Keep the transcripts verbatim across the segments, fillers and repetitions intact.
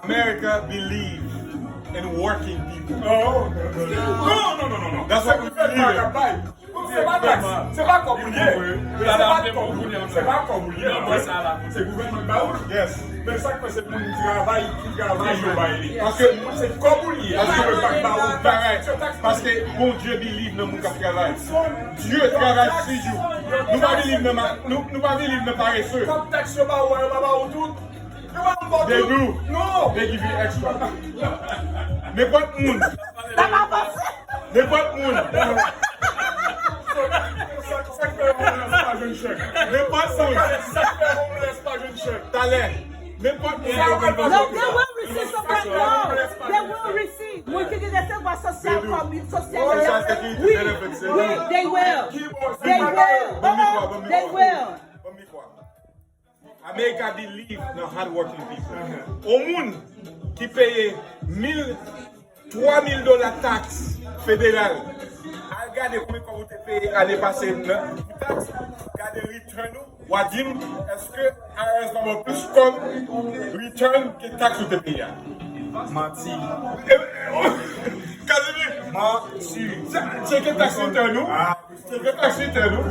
America believe in working people. Oh, non, non, non, non, non. That's what we believe in. Se pa taks, se pa kòb ou ye. Se pa kòb ou ye. Se pa kòb ou ye. Se gouvènman k ba ou. Yes. Men sa k fè se moun ki travay, ki travay yo bay li. Paske se kòb ou ye. Paske yo pa ba ou travay. Paske Bondye believe nan moun k ap travay. Dye travay si jou. Nou pa believe nan ma-, nou, nou pa believe nan parese. Kòb taks yo ba ou, yo pa ba ou tout. They do. No. They give you extra. Nenpòt moun. Nenpòt moun. Nenpòt moun. Talè. Nenpòt moun. No, they will receive some rent. No, they will receive. Moun ki te resevwa sosyal kòm sosyal. Wi, wi, they will. They will. They will. America believe nan hard working people. On moun ki peye mil, twa mil dola taks federal, al gade konbyen kòb ou te peye ane pase nan taks, gade return ou, w a di m, èske I R S pa ba w plis kòb return ke taks ou te peye a? Manti. Kazimi! Manti. Tcheke taks return ou. Tcheke taks return ou.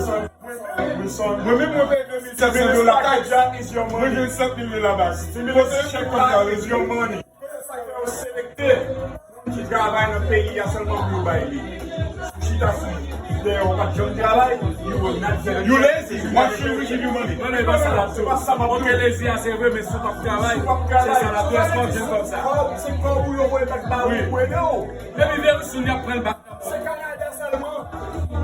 Mwen menm, mwen peye de mil sèt san dola taks. Mwen jwenn sèt mil dola bak. Kote chèk konsa yo ye? Kote sa fè yo selekte moun ki travay nan peyi a sèlman pou yo bay li? Chita sou dèyè ou pa t janm travay, you will not get a job. You lazy. Why should we give you money? Non, non, e pa sa l ap di w. Se pa sa m ap di w. Ok, lazy a se vre, men si w p ap travay, se sa l ap di w. Èske w ap jwenn kòb sa? Se kòb ou yo voye mèt ba ou pou ede w. Depi viris vini, y ap pran l bak. Se Kanada sèlman.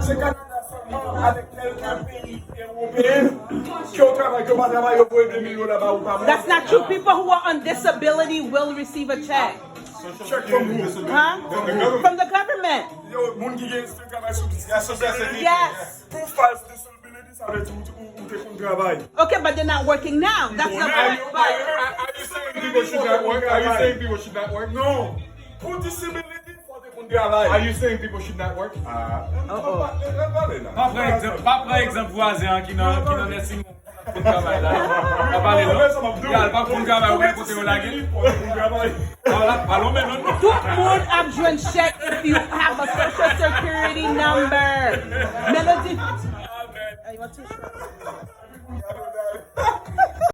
Se Kanada sèlman, avèk kèlke peyi ewopeyen, ke w travay, ke w pa travay, yo voye de mil dola ba ou pa mwa. That's not true. People who are on disability will receive a check. Chèk from who? Huh? From the government. Yo, moun ki gen, ki travay sou disability. Yes. Pou file disability, sa vle di ou, ou, ou te konn travay. Okay, but they're not working now. That's the point. Are you, are you, are, are you saying people should not work? Are you saying people should not work? Non. Pou disability, fò w te konn travay. Are you saying people should not work? Ah. Uh-oh. Pa pran egzanp, pa pran egzanp vwazen an ki nan, ki nan nursing home. Konn travay la. Pa pale non. Gade, pa konn travay, ou wè kote yo lage l. Pale w men non. Tout moun ap jwenn chèk if you have a social security number. Melody. Hey, you want tissue?